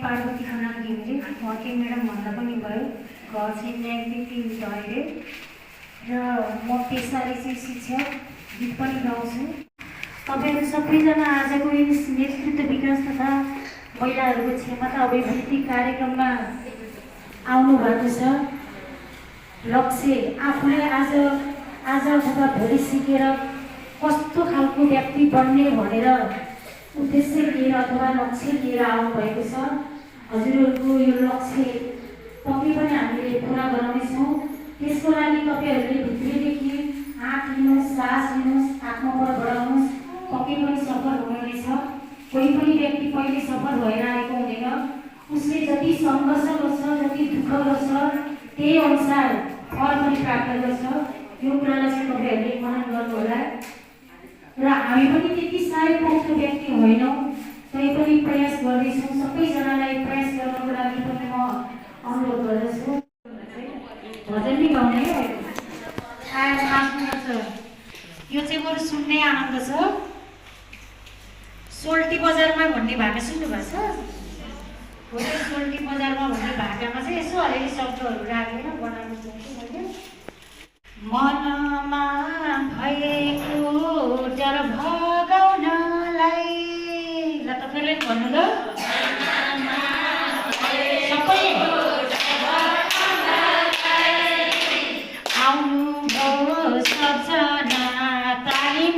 पार्वती खनाल घिमिरे फर्के म्याडम भन्दा पनि भयो। घर चाहिँ न्यायदेखि अहिले र म पेसाले चाहिँ शिक्षक, गीत पनि गाउँछु। तपाईँहरू सबैजना आजको यस नेतृत्व विकास तथा महिलाहरूको क्षमता अभिवृद्धि कार्यक्रममा आउनु भएको छ। लक्ष्य आफूले आज अथवा भोलि सिकेर कस्तो खालको व्यक्ति बन्ने भनेर उद्देश्य लिएर अथवा लक्ष्य लिएर आउनुभएको छ। हजुरहरूको यो लक्ष्य पक्कै पनि हामीले पुरा गराउनेछौँ। त्यसको लागि तपाईँहरूले भित्रैदेखि आँट लिनुहोस्, सास लिनुहोस्, आत्मबल बढाउनुहोस्, पक्कै पनि सफल हुनुहुनेछ। कोही पनि व्यक्ति पहिले सफल भएर आएको हुँदैन। उसले जति सङ्घर्ष गर्छ, जति दुःख गर्छ, त्यही अनुसार फल पनि प्राप्त गर्छ। यो कुरालाई चाहिँ तपाईँहरूले मनन गर्नुहोला। र हामी पनि त्यति साह्रै पोख्त व्यक्ति होइनौँ, तैपनि प्रयास गर्दैछौँ। सबैजनालाई प्रयास गर्नको लागि पनि म अनुरोध गर्दछु। भजन नै गाउने है, यो चाहिँ मेरो सुन्ने आनन्द छ। सोल्टी बजारमा भन्ने भाका सुन्नुभएको छ? हो, त्यो सोल्टी बजारमा भन्ने भाकामा चाहिँ यसो अलिअलि शब्दहरू राखेर बनाएको छु मैले। मनमा भएको डर भगाउनलाई, ल तपाईँले भन्नु ल, आउनुभयो सबजना तालिम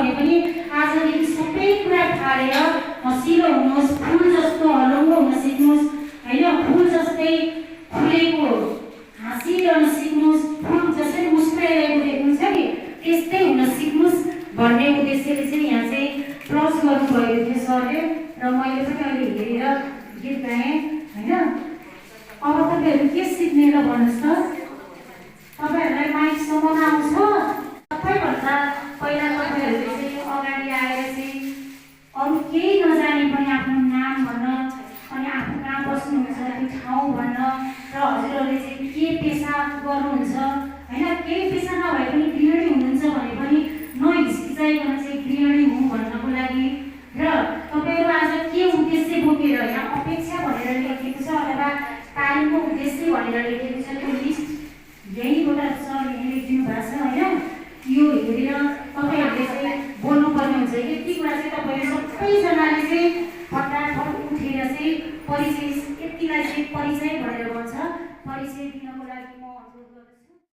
भने पनि आजदेखि सबै कुरा ठाडेर हँसिलो हुनुहोस्, फुल जस्तो हलुङ्गो हुन सिक्नुहोस् होइन, फुल जस्तै फुलेको हाँसिरहन सिक्नुहोस्, फुल जसरी मुस्कुराइरहेको देख्नुहुन्छ नि त्यस्तै हुन सिक्नुहोस् भन्ने उद्देश्यले चाहिँ यहाँ चाहिँ प्रस गर्नुभएको थियो सरले र मैले पनि अहिले हेरेर गीत गाएँ होइन। अब तपाईँहरू के सिक्ने ल भन्नुहोस् त? तपाईँहरूलाई माइक समाउन आउँछ? सबैभन्दा पहिला तपाईँहरूले चाहिँ अगाडि आएर चाहिँ अरू केही नजाने पनि आफ्नो नाम भन्न अनि आफू कहाँ बस्नुहुन्छ त्यो ठाउँ भन्न र हजुरहरूले चाहिँ के पेसा गर्नुहुन्छ होइन, केही पेसा नभए पनि गृहिणी हुनुहुन्छ भने पनि नहिचकिचाइकन चाहिँ गृहिणी हुँ भन्नको लागि र तपाईँहरू आज के उद्देश्य बोकेर यहाँ अपेक्षा भनेर लेखेको छ अथवा तालिमको उद्देश्य भनेर लेखेको छ त्यो लिस्ट यहीँबाट सरले लेखिदिनु भएको छ होइन। यो हेरेर तपाईँहरूले चाहिँ बोल्नुपर्ने हुन्छ। यति कुरा चाहिँ तपाईँहरू सबैजनाले चाहिँ फटाफट उठेर चाहिँ परिचय यतिलाई चाहिँ परिचय भनेर भन्छ, परिचय दिनको लागि म अनुरोध गर्दछु।